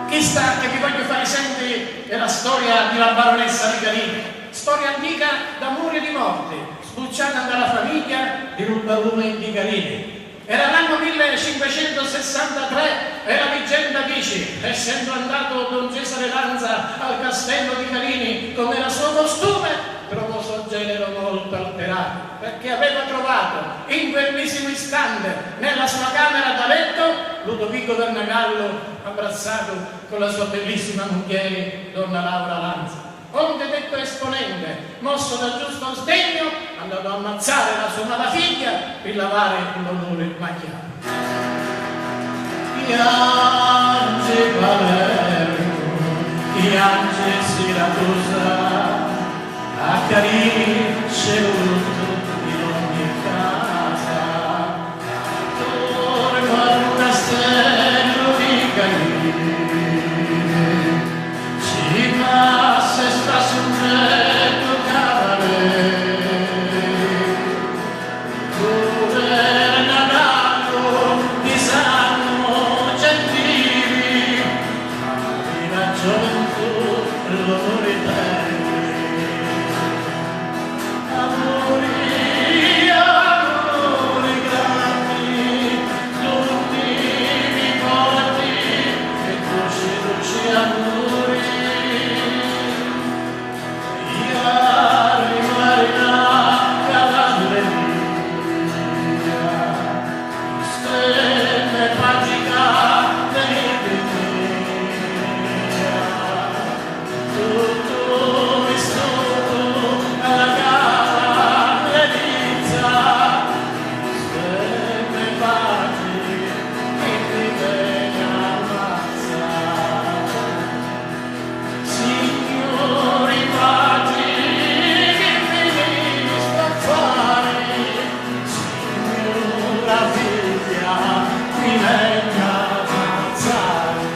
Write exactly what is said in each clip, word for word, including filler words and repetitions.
Chista che vi vogghiu fari sentiri è la storia di la baronessa di Carini, storia antica d'amuri e di morti, sbucciata nta la famigghia di lu baruni di Carini. Era l'annu millecinquecentosessantatré e la liggenda dici, essendu andatu don Cesare Lanza al castello di Carini, come era suo costume, trovò suo genero molto alterato, perché aveva trovato in quel medesimo istante nella sua camera da letto Ludovico Vernagallo abbracciato con la sua bellissima mugghieri donna Laura Lanza. Onde detto esponente, mosso da giusto sdegno, andò ad ammazzare la sua amata figlia per lavare l'onore magliato. Piangi Palermo, piangi Siracusa, accarisci lu luttu in ogni casa. Attornu a lu castellu di Carini ci passa e sta sungetu cavalieri. Guverna Gallo di sangu gentili, ma di la gioventù l'onuri perdi. Amuri, amuri granni, tutti mi porti e duci, duci amuri. Ia ri Marina Calandria, stelle magica dell'Italia. Tuttu vistutu alla gallerizza, splende paci chi ti veni a ammazzari. Signuri paci chi vinisti a fari, signura figghia chi veni a ammazzari.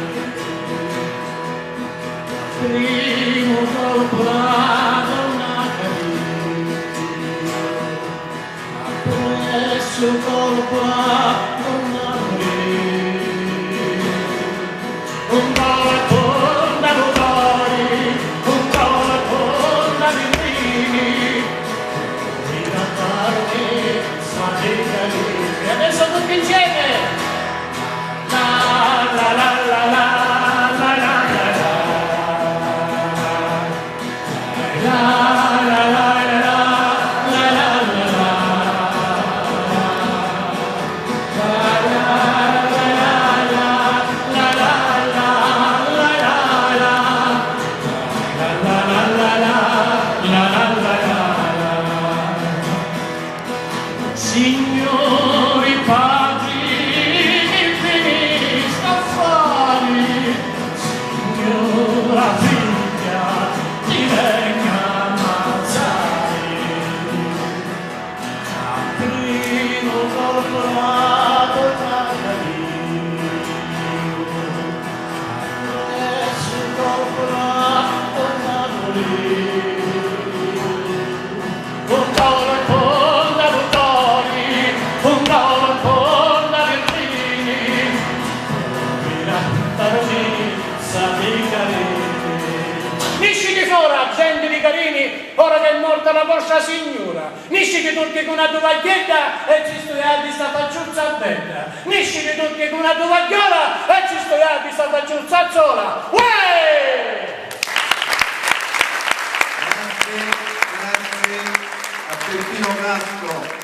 Primu colpu la donna Carini, appressu colpu la donna Murì. Un colpu nta lu cori, un colpu nta li vini, finu a dormi sa di Carini. E adesso tutti insieme! Signuri patri, chi finisti a fari? Signura figghia, ti vegnu a ammazzari. A primu colpu la donna Carini, appressu colpu la donna Murì. Un colpu nta lu cori, un colpu nta li vini, puru la parmizza di Carini. Nisciti fora, genti di Carini, ora ch'è morta la vostra signura. Nisciti tutti cu na tuvagghiedda e ci stuiati sta facciuzza bedda. Nisciti tutti cu na tuvagghiora e ci stuiati sta facciuzza sola. Uè! Grazie, grazie a Peppino Castro.